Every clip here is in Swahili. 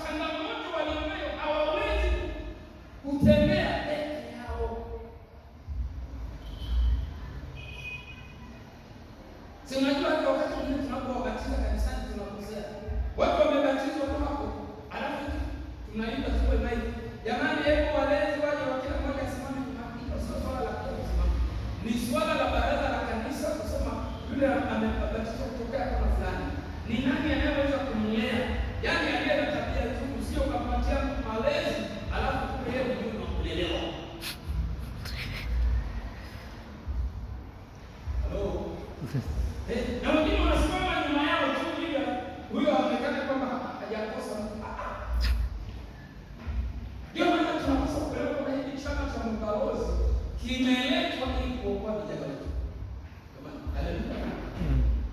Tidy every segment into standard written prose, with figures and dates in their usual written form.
Changamoto walionayo hawawezi kutembea peke yao. Si unajua hata wakati mwingine tunapowabatiza kanisani tunakosea. Watu wamebatizwa tu hapo, alafu tunaimba tuwe maiki. Jamani, hebu walezi waje wa kila mmoja asimame nyuma. Hilo sio swala la kusimama. Ni swala la baraza la kanisa kusema yule amebatizwa kutokea kama fulani. Ni nani anayeweza kumlea? Yaani aliye na tabia nzuri, sio ukampatia malezi alafu kumbe yeye mwenyewe unakulelewa. Hello? Na wengine wanasimama nyuma yao tu ili huyo aonekane kwamba hajakosa. Ndio maana tunapaswa kuelewa kwamba hiki chama cha mabalozi kimeletwa ili kuokoa vijana wetu. Jamani, haleluya.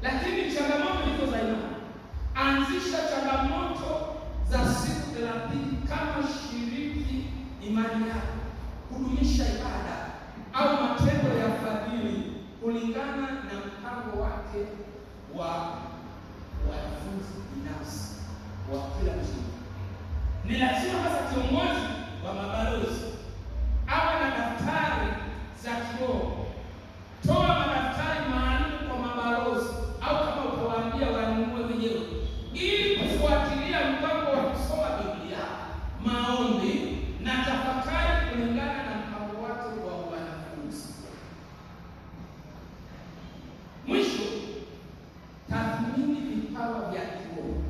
Lakini changamoto hizo za imani, anzisha changamoto za siku 30 kama shiriki imani yako, kudumisha ibada au matendo ya fadhili kulingana na mpango wake wa wanafunzi binafsi wa kila mshiriki. Ni lazima sasa kiongozi wa mabalozi awe na daftari za kiroho. Toa madaftari maalum kwa mabalozi, au kama utawaambia wanunue wenyewe, ili kufuatilia mpango wa kusoma Biblia, maombi na tafakari kulingana na mpango wake wa wanafunzi. Mwisho, tathmini vipawa vya kiroho.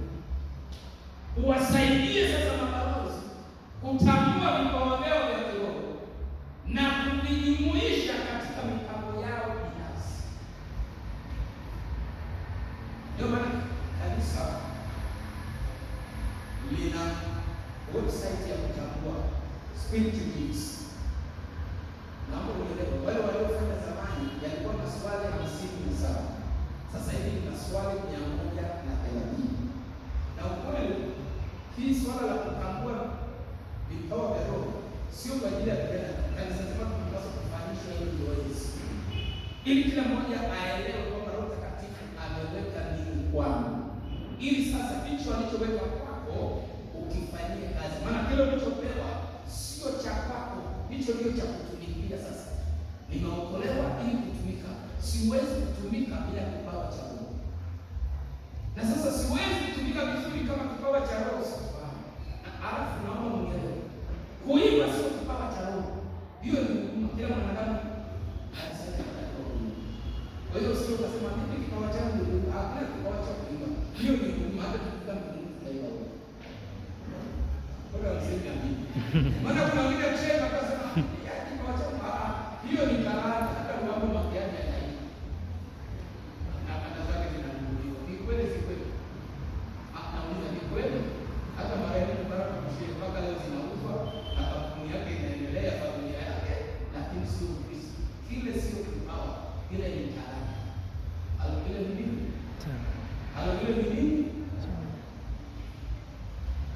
Uwasaidie sasa mabalozi kutambua vipawa vyao vya kiroho na kuvijumuisha katika mipango yao binafsi. Ndio maana kanisa lina website ya kutambua spiritual gifts. Naomba unielewe, wale waliofanya zamani yalikuwa maswali 57, sasa hivi ni maswali 130. Na ukweli hii swala la kutambua vipawa vya roho sio kwa ajili ya vijana. Kanisa zima tunapaswa kufanyishwa hili zoezi ili kila mmoja aelewe kwamba Roho Mtakatifu ameweka nini kwangu, ili sasa hicho alichoweka kwako ukifanyie kazi, maana kile ulichopewa sio cha kwako, hicho ndio cha kutumikia. Sasa nimeokolewa ili kutumika, siwezi kutumika bila kipawa cha Roho, na sasa siwezi kutumika vizuri kama kipawa cha Roho sifahamu. Alafu naomba mnielewe, kuimba sio kipawa cha Roho, hiyo ni huduma. Kila mwanadamu kanisani anatakiwa kuimba. Kwa hiyo sio ukasema mimi kipawa changu ni hakuna kipawa cha kuimba, hiyo ni huduma. Hata tukifika mbinguni tutaimba wote. Bora mseme amini. Maana kuna wengine chema akasema ya kipawa changu, hiyo ni talanta. Hata mambo makiani yanaimba na kanda zake zinanunuliwa. Ni kweli si kweli? Nauliza, ni kweli? Hata marehemu Baraka Mshiri mpaka leo zinauzwa na kampuni yake inaendelea, familia yake, lakini sio Ukristo. Kile sio kipawa, kile ni talanta. Alo, kile ni nini? Alo, kile ni nini?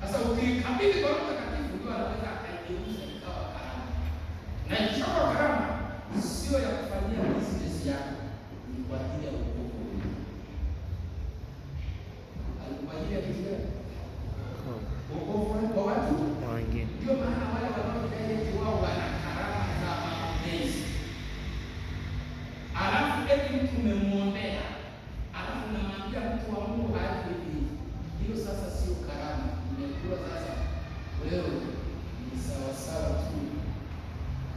Sasa ukikabidhi kwa Roho Mtakatifu ndio anaweza akaigeuza ikawa karama. Na ikishakuwa karama, sio ya kufanyia business yako, ni kwa ajili ya wokovu. Kwa ajili ya kitu gani? Wokovu kwa watu wengine. Ndio maana wale wanaodai eti wao wana karama za maombezi, alafu eti mtu umemwombea, alafu unamwambia mtu wa Mungu aache hivi. Hiyo sasa sio karama, imekuwa sasa wewe ni sawasawa tu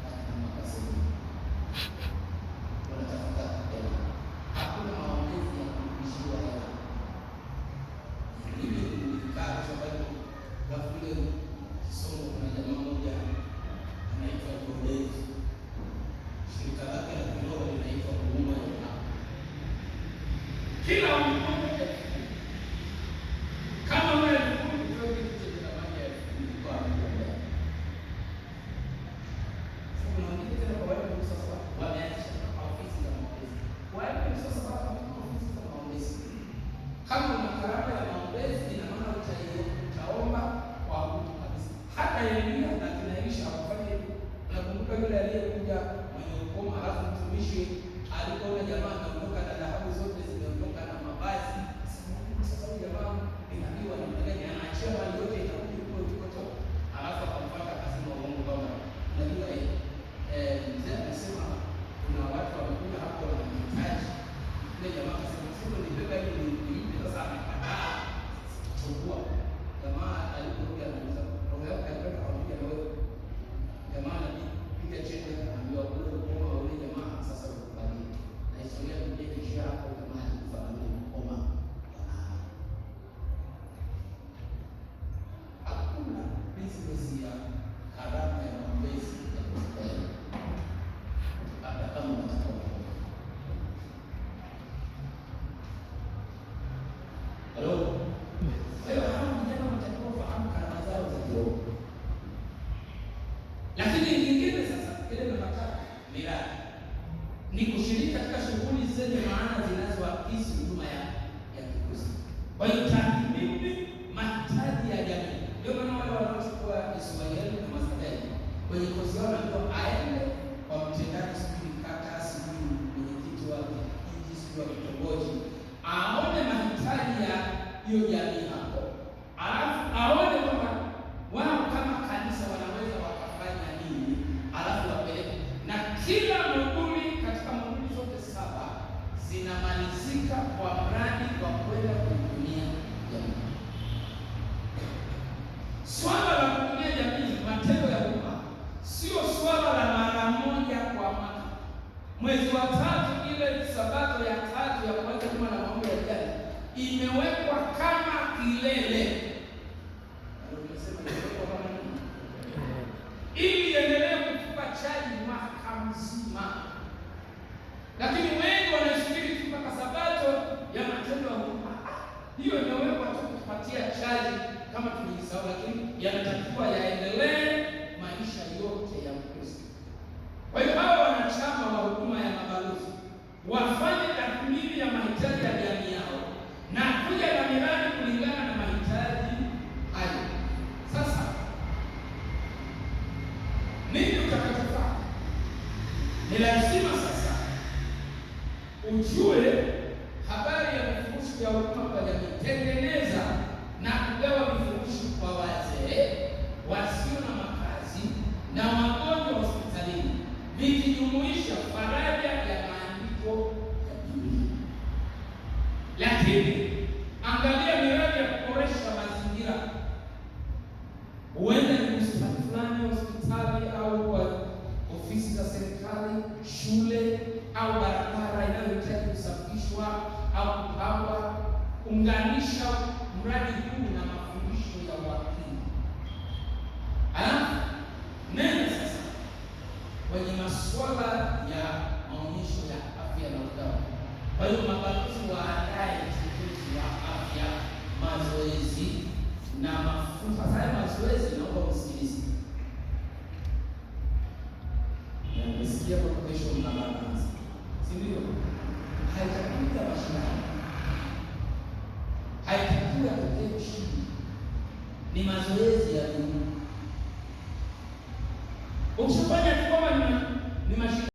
na makasema wanatafuta hela. Hakuna sequence ya karama ya maombezi ya kuchukua hela, labda kama unataka wokovu. Halo? Kwa hiyo hao vijana wanatakiwa wafahamu karama zao za kiroho. Lakini nyingine sasa, ile namba tatu, miradi ni kushiriki katika shughuli zenye maana zinazoakisi huduma ya Kikristo. Kwa hiyo tathmini mahitaji ya jamii. Ndio maana wale wanaochukua SYL na Master kwenye kozi yao wanajua aende kwa mtendaji, sijui kata, sijui mwenyekiti wa kijiji, sijui wa kitongoji, aone mahitaji ya hiyo jamii hapo, alafu aone kwamba wao kama kanisa wanaweza wakafanya nini, alafu wapeleke. Na kila moduli katika moduli zote saba zinamalizika kwa mradi wa kwenda kuhudumia jamii. Swala la kuhudumia jamii, matendo ya huruma, sio swala la mara moja kwa mwaka. Mwezi wa tatu, ile sabato ya tatu ya kwanza juma la maombi ya vijana imewekwa kama kilele. Na ndio tumesema imewekwa kama nini? Ili iendelee kutupa chaji mwaka mzima. Lakini wengi wanasubiri tu mpaka sabato ya matendo ya huruma. Hiyo imewekwa tu kutupatia chaji kama tulijisahau, lakini yanatakiwa yaendelee maisha yote ya Mkristo. Kwa hiyo hawa wanachama wa huduma ya mabalozi wafanye tathmini ya mahitaji ya jamii yao na kuja na miradi kulingana na mahitaji hayo. Sasa nini utakachofanya? Ni lazima sasa ujue habari ya vifurushi vya huduma kwa jamii. Tengeneza na kugawa vifurushi kwa wazee wasio na makazi na wagonjwa hospitalini, vikijumuisha faraja ya maandiko ya Biblia. Lakini angalia miradi ya kuboresha mazingira, huenda ni bustani fulani hospitali au kwa ofisi za serikali, shule au barabara inayohitaji kusafishwa au kupangwa. Unganisha mradi huu na mafundisho ya wakili. Alafu nenda sasa kwenye masuala ya maonyesho ya afya na ustawi. Kwa hiyo mabalozi waandae uchunguzi wa afya, mazoezi na mafunzo. Sasa haya mazoezi, naomba msikilize. Na nimesikia kwamba kesho mna baraza, si ndio? Haitakiwi ya mashindano, haitakiwi atokee mshindi, ni mazoezi ya viungo. Ukishafanya tu kwamba ni mashindano